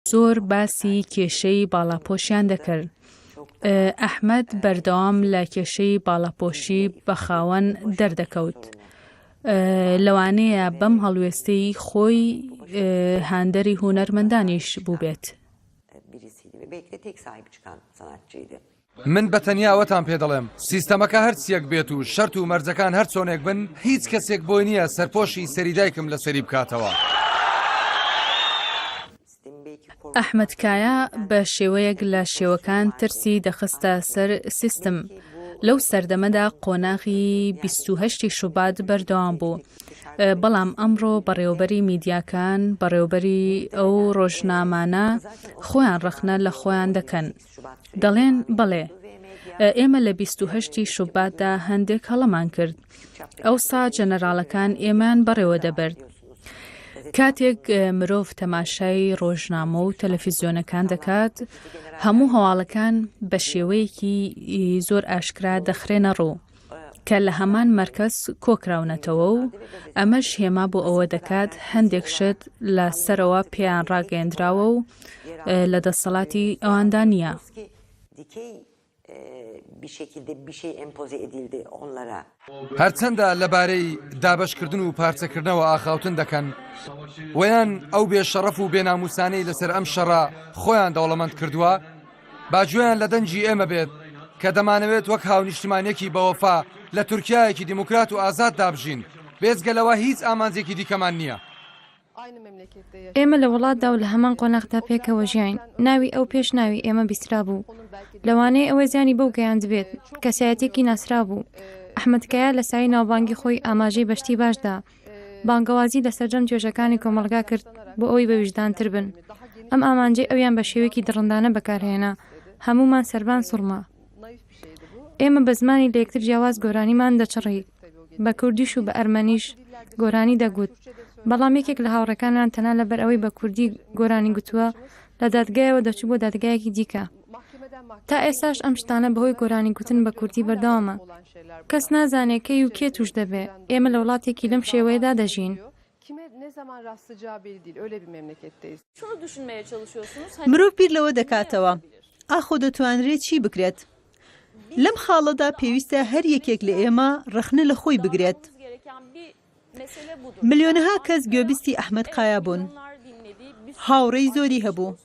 زۆر باسی کێشەی باڵاپۆشیان دەکرد. ئەحمەد بەردەوام لە کێشەی باڵاپۆشی بە خاوەن دەردەکەوت. لەوانەیە بەم هەڵوێستەی خۆی هاندەری هونەرمەندانیش بووبێت. من بە تەنیا ئەوەتان پێ دەڵێم، سیستەمەکە هەر چییەک بێت و شەرت و مەرجەکان هەر چۆنێک بن، هیچ کەسێک بۆی نییە سەرپۆشی سەری دایکم لەسەری بکاتەوە. ئەحمەد کایا بە شێوەیەک لە شێوەکان ترسی دەخستە سەر سیستم. لەو سەردەمەدا قۆناغی 28 شوبات بەردەوام بوو. بەڵام ئەمڕۆ بەڕێوەبەری میدیاکان، بەڕێوەبەری ئەو ڕۆژنامانە خۆیان ڕەخنە لە خۆیان دەکەن. دەڵێن بەڵێ ئێمە لە 28 ی شوباتدا هەندێک هەڵەمان کرد. ئەوسا جەنەراڵەکان ئێمەیان بەڕێوە دەبرد. کاتێک مرۆڤ تەماشای ڕۆژنامە و تەلەفیزیۆنەکان دەکات، هەموو هەواڵەکان بە شێوەیەکی زۆر ئاشکرا دەخرێنە ڕوو. کە لە هەمان مەرکەز کۆکراونەتەوە و ئەمەش هێما بۆ ئەوە دەکات هەندێک شت لە سەرەوە پێیان ڕاگەیەندراوە و لە دەسەڵاتی ئەواندا نییە. هەرچەندە لەبارەی دابەشکردن و پارچەکردنەوە ئاخاوتن دەکەن، وەیان ئەو بێ شەڕەف و بێ ناموسانەی لەسەر ئەم شەڕە خۆیان دەوڵەمەند کردووە، با گوێیان لە دەنگی ئێمە بێت کە دەمانەوێت وەک هاونیشتمانییەکی بەوەفا لە تورکیایەکی دیموکرات و ئازاددا بژین، بێجگە لەوە هیچ ئامانجێکی دیکەمان نییە. ئێمە لە وڵاتدا و لە هەمان قۆناغدا پێکەوە ژیاین، ناوی ئەو پێش ناوی ئێمە بیسترابوو. لەوانەیە ئەوە زیانی بەو گەیاندبێت، کەسایەتییەکی ناسراو بوو. ئەحمەد کایا لە سایەی ناوبانگی خۆی ئاماژەی بە شتی باش دا. بانگەوازی لە سەرجەم توێژەکانی کۆمەڵگا کرد بۆ ئەوەی بە ویژدانتر بن. ئەم ئامانجەی ئەویان بە شێوەیەکی دڕندانە بەکارهێنا. هەموومان سەربان سوڕما. ئێمە بە زمانی لە یەکتر جیاواز گۆرانیمان دەچڕی. بە کوردیش و بە ئەرمەنیش گۆرانی دەگوت. بەڵام یەکێک لە هاوڕێکانمان تەنها لەبەر ئەوەی بە کوردی گۆرانی گوتووە، لە دادگایەوە دەچوو بۆ دادگایەکی دیکە. تا ئێستاش ئەم شتانە بەهۆی گۆرانی گوتن بە کوردی بەردەوامە. کەس نازانێ کەی و کێ تووش دەبێ. ئێمە لە وڵاتێکی لەم شێوەیەدا دەژین. مرۆڤ بیر لەوە دەکاتەوە، ئاخۆ دەتوانرێ چی بکرێت؟ لەم خاڵەدا پێویستە هەر یەکێک لە ئێمە ڕەخنە لە خۆی بگرێت. ملیۆنەها کەس گوێبیستی ئەحمەد قایا بوون. هاوڕێی زۆری هەبوو.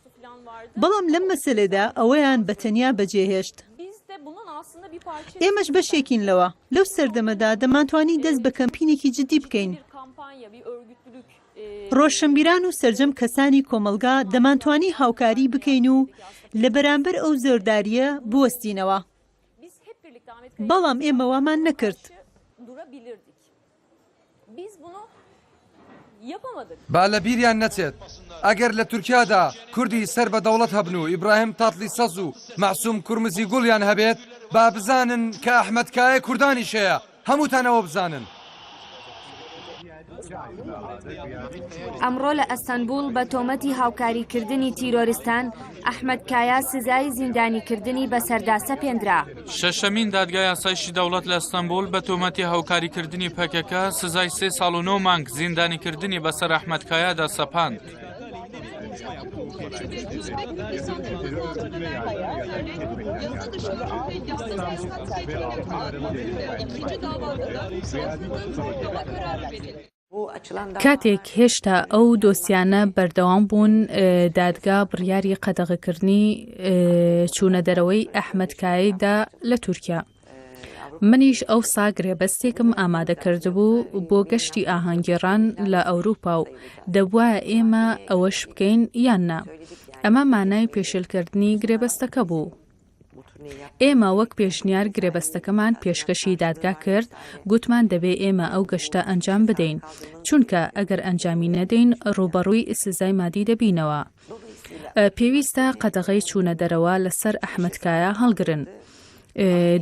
بەڵام لەم مەسەلەدا ئەویان بە تەنیا بەجێهێشت. ئێمەش بەشێکین لەوە. لەو سەردەمەدا دەمانتوانی دەست بە کەمپینێکی جددی بکەین. ڕۆشنبیران و سەرجەم کەسانی کۆمەڵگا دەمانتوانی هاوکاریی بکەین و لە بەرامبەر ئەو زۆردارییە بوەستینەوە. بەڵام ئێمە وامان نەکرد. با لە بیریان نەچێت ئەگەر لە تورکیادا کوردی سەر بە دەوڵەت هەبن و ئیبراهیم تاتلیسەس و مەعسوم کورمزی گوڵیان هەبێت با بزانن کە ئەحمەد کایە کوردانیش هەیە هەمووتان ئەوە بزانن. ئەمڕۆ لە ئەستەنبوڵ بە تۆمەتی هاوکاریکردنی تیرۆرستان، ئەحمەد کایا سزای زیندانیکردنی بەسەردا سەپێندرا. شەشەمین دادگای ئاسایشی دەوڵەت لە ئەستەنبوڵ بە تۆمەتی هاوکاریکردنی پەکەکە سزای سێ ساڵ و نۆ مانگ زیندانیکردنی بەسەر ئەحمەد کایادا سەپاند. کاتێک هێشتا ئەو دۆسیانە بەردەوام بوون، دادگا بڕیاری قەدەغەکردنی چوونە دەرەوەی ئەحمەد کایەی دا لە تورکیا. منیش ئەوسا گرێبەستێکم ئامادە کردبوو بۆ گەشتی ئاهەنگگێڕان لە ئەوروپا و دەبوایە ئێمە ئەوەش بکەین یان نا. ئەمە مانای پێشێلکردنی گرێبەستەکە بوو. ئێمە وەک پێشنیار گرێبەستەکەمان پێشکەشی دادگا کرد، گوتمان دەبێ ئێمە ئەو گەشتە ئەنجام بدەین، چونکە ئەگەر ئەنجامی نەدەین ڕووبەڕووی سزای مادی دەبینەوە. پێویستە قەدەغەی چوونە دەرەوە لەسەر ئەحمەد کایا هەڵگرن.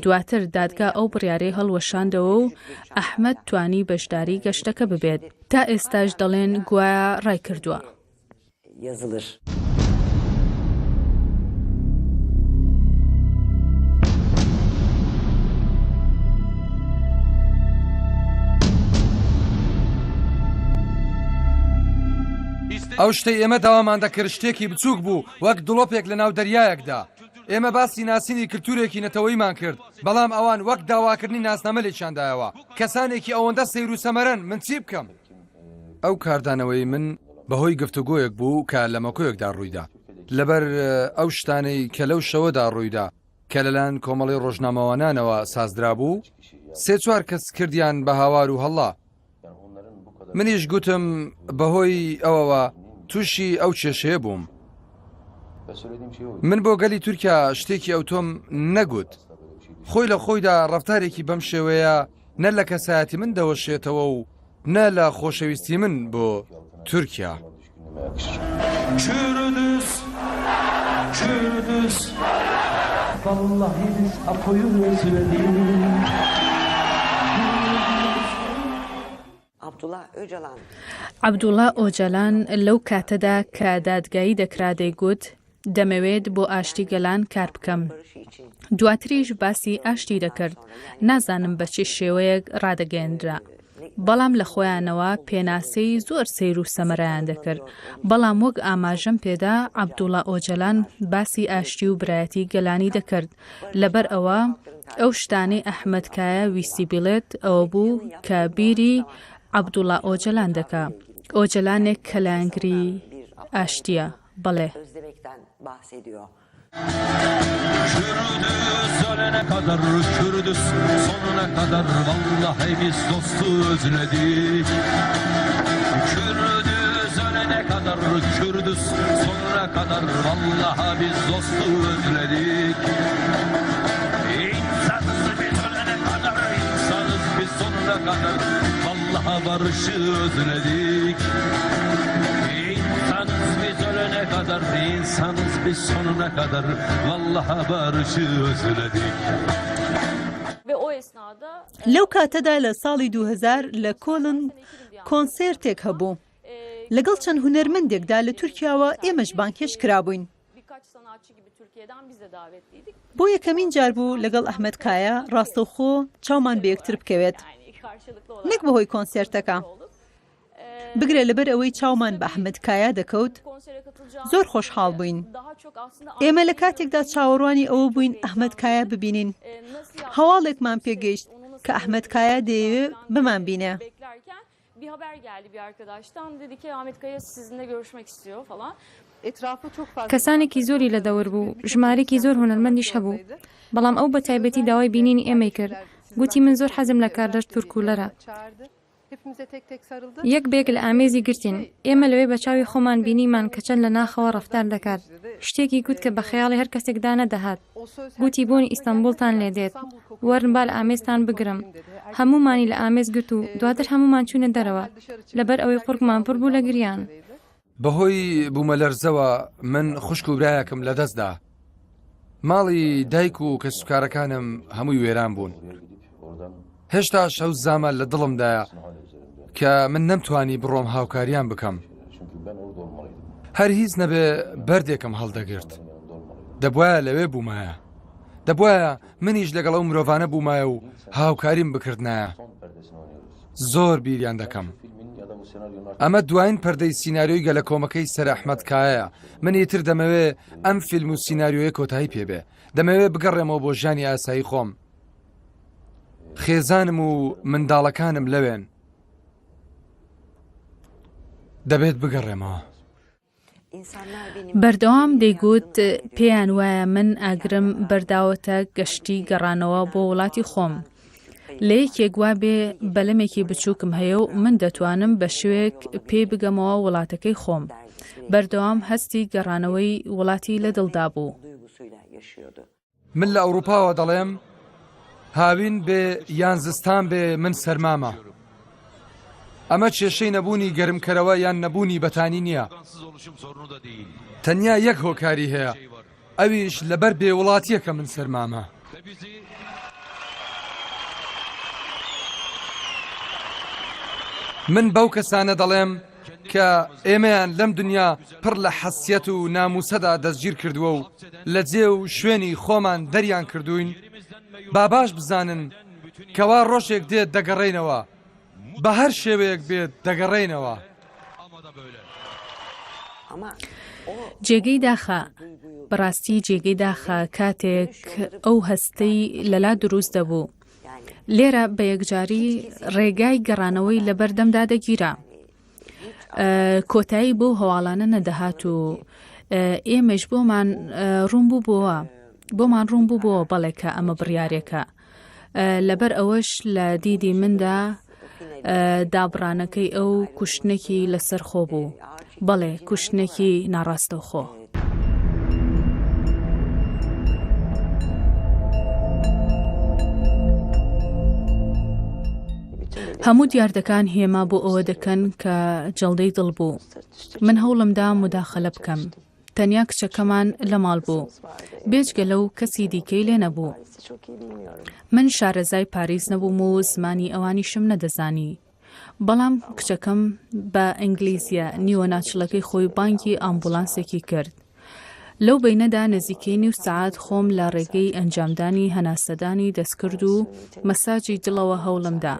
دواتر دادگا ئەو بڕیارەی هەڵوەشاندەوە و ئەحمەد توانی بەشداری گەشتەکە ببێت. تا ئێستاش دەڵێن گوایە ڕایکردووە. Yazılır. ئەو شتەی ئێمە داوامان دەکرد شتێکی بچووک بوو وەک دڵۆپێک لەناو دەریایەکدا. ئێمە باسی ناسینی کلتورێکی نەتەوەییمان کرد، بەڵام ئەوان وەک داواکردنی ناسنامە لێکیاندایەوە. کەسانێکی ئەوەندە سەیر و سەمەرەن، من چی بکەم؟ ئەو کاردانەوەی من بەهۆی گفتوگۆیەک بوو کە لە مەکۆیەکدا ڕوویدا. لەبەر ئەو شتانەی کە لەو شەوەدا ڕوویدا کە لەلایەن کۆمەڵەی ڕۆژنامەوانانەوە سازدرابوو، سێ چوار کەس کردیان بە هاوار و هەڵڵا. منیش گوتم بەهۆی ئەوەوە تووشی ئەو کێشەیە بووم. من بۆ گەلی تورکیا شتێکی ئەوتۆم نەگوت. خۆی لە خۆیدا ڕەفتارێکی بەم شێوەیە نە لە کەسایەتی من دەوەشێتەوە و نە لە خۆشەویستی من بۆ تورکیا. عەبدوڵا ئۆجالان لەو کاتەدا کە دادگایی دەکرا دەیگوت، دەمەوێت بۆ ئاشتی گەلان کار بکەم. دواتریش باسی ئاشتی دەکرد. نازانم بە چ شێوەیەک ڕادەگەیەنرا. بەڵام لە خۆیانەوە پێناسەی زۆر سەیر و سەمەرەیان دەکرد. بەڵام وەک ئاماژەم پێدا عەبدوڵا ئۆجەلان باسی ئاشتی و برایەتی گەلانی دەکرد. لەبەر ئەوە ئەو شتانەی ئەحمەد کایا ویستی بیڵێت ئەوە بوو کە بیری عەبدوڵا ئۆجەلان دەکا. ئۆجەلانێک کە لایەنگری ئاشتییە. بەڵێ. لەو کاتەدا لە ساڵی 2000 لە کۆلن کۆنسێرتێک هەبوو. لەگەڵ چەند هونەرمەندێکدا لە تورکیاوە ئێمەش بانگهێشت کرابووین. بۆ یەکەمین جار بوو لەگەڵ ئەحمەد کایا ڕاستەوخۆ چاومان بە یەکتر بکەوێت. نەک بەهۆی کۆنسێرتەکە. بگرە لەبەر ئەوەی چاومان بە ئەحمەد کایا دەکەوت زۆر خۆشحاڵ بووین. ئێمە لە کاتێکدا چاوەڕوانی ئەوە بووین ئەحمەد کایا ببینین، هەواڵێکمان پێگەیشت کە ئەحمەد کایا دەیەوێ بمانبینێ. کەسانێکی زۆری لە دەور بوو، ژمارەیەکی زۆر هونەرمەندیش هەبوو، بەڵام ئەو بە تایبەتی داوای بینینی ئێمەی کرد، گوتی من زۆر حەزم لە کاردەش تورکولەرە. یەک بە یەک لە ئامێزی گرتین. ئێمە لەوێ بە چاوی خۆمان بینیمان کە چەند لە ناخەوە ڕەفتار دەکات. شتێکی گوت کە بە خەیاڵی هەر کەسێکدا نەدەهات. گوتی بۆنی ئیستەنبوڵتان لێ دێت. وەرن با لە ئامێزتان بگرم. هەموومانی لە ئامێز گرت و دواتر هەموومان چووینە دەرەوە. لەبەر ئەوەی قوڕگمان پڕ بوو لە گریان. بەهۆی بوومەلەرزەوە من خوشک و برایەکم لەدەستدا. ماڵی دایک و کەسوکارەکانم هەمووی وێران بوون. هێشتاش ئەو زامە لە دڵمدایە کە من نەمتوانی بڕۆم هاوکاریان بکەم. هەر هیچ نەبێ بەردێکم هەڵدەگرت. دەبواە لەوێ بوومایە. دەبواە منیش لەگەڵ ئەو مرۆڤانە بوومایە و هاوکاریم بکردنایە. زۆر بیریان دەکەم. ئەمە دوایین پەردەی سیناریۆی گەلەکۆمەکەی سەر ئەحمەد کایەیە. من ئیتر دەمەوێ ئەم فیلم و سیناریۆیە کۆتایی پێ بێ. دەمەوێ بگەڕێمەوە بۆ ژیانی ئاسایی خۆم. خێزانم و منداڵەکانم لەوێن. دەبێت بگەڕێمەوە. بەردەوام دەیگوت پێیان وایە من ئاگرم بەرداوەتە گەشتی گەڕانەوە بۆ وڵاتی خۆم. لە یەکێک وابێ بەلەمێکی بچووکم هەیە و من دەتوانم بە شوێک پێی بگەمەوە وڵاتەکەی خۆم. بەردەوام هەستی گەڕانەوەی وڵاتی لە دڵدا بوو. من لە ئەوروپاوە دەڵێم هاوین بێ یان زستان بێ من سەرمامە. ئەمە کێشەی نەبوونی گەرمکەرەوە یان نەبوونی بەتانی نییە. تەنیا یەک هۆکاری هەیە ئەویش لەبەر بێ وڵاتییە کە من سەرمامە. من بەو کەسانە دەڵێم کە ئێمەیان لەم دنیا پڕ لە حەسیەت و ناموسەدا دەستگیر کردووە و لە جێ و شوێنی خۆمان دەریان کردووین، با باش بزانن کەوا ڕۆژێک دێت دەگەڕێینەوە، بە هەر شێوەیەک بێت دەگەڕێینەوە. جێگەی داخە، بەڕاستی جێگەی داخە کاتێک ئەو هەستەی لەلا دروست دەبوو. لێرە بە یەکجاری ڕێگای گەڕانەوەی لەبەردەمدا دەگیرا. کۆتایی بەو هەواڵانە نەدەهات و ئێمەش بۆمان ڕوون بوو بۆوە بۆمان ڕوون بوو بۆوە بەڵێ کە ئەمە بڕیارێکە لەبەر ئەوەش لە دیدی مندا دابڕانەکەی ئەو کوشتنێکی لەسەر خۆ بوو بەڵێ کوشتنێکی ناڕاستەوخۆ. هەموو دیاردەکان هێما بۆ ئەوە دەکەن کە جەڵدەی دڵ بوو. من هەوڵمدا موداخەلە بکەم. تەنیا کچەکەمان لە ماڵ بوو. بێجگە لەو کەسی دیکەی لێ نەبوو. من شارەزای پاریس نەبووم و زمانی ئەوانیشم نەدەزانی. بەڵام کچەکەم بە ئینگلیزییە نیوەناچڵەکەی خۆی بانگی ئامبوڵانسێکی کرد. لەو بەینەدا نزیکەی نیو سەعات خۆم لە ڕێگەی ئەنجامدانی هەناسەدانی دەستکرد و مەساجی دڵەوە هەوڵم دا.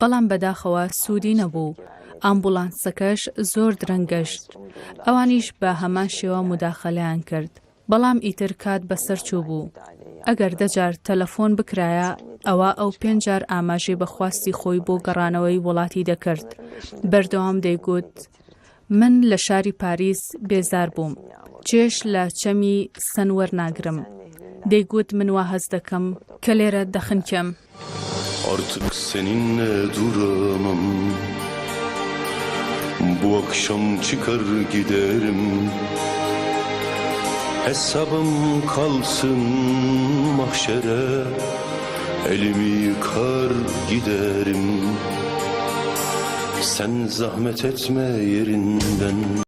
بەڵام بەداخەوە سوودی نەبوو. ئامبوڵانسەکەش زۆر درەنگ گەشت. ئەوانیش بە هەمان شێوە موداخەلەیان کرد. بەڵام ئیتر کات بەسەر چووبوو. ئەگەر دە جار تەلەفۆن بکرایە، ئەوا ئەو پێنج جار ئاماژەی بە خواستی خۆی بۆ گەڕانەوەی وڵاتی دەکرد. بەردەوام دەیگوت، من لە شاری پاریس بێزار بووم. چێژ لە چەمی سەن وەرناگرم. دەیگوت من وا هەست دەکەم کە لێرە دەخنکێم. Artık seninle duramam Bu akşam çıkar giderim Hesabım kalsın mahşere Elimi yıkar giderim Sen zahmet etme yerinden.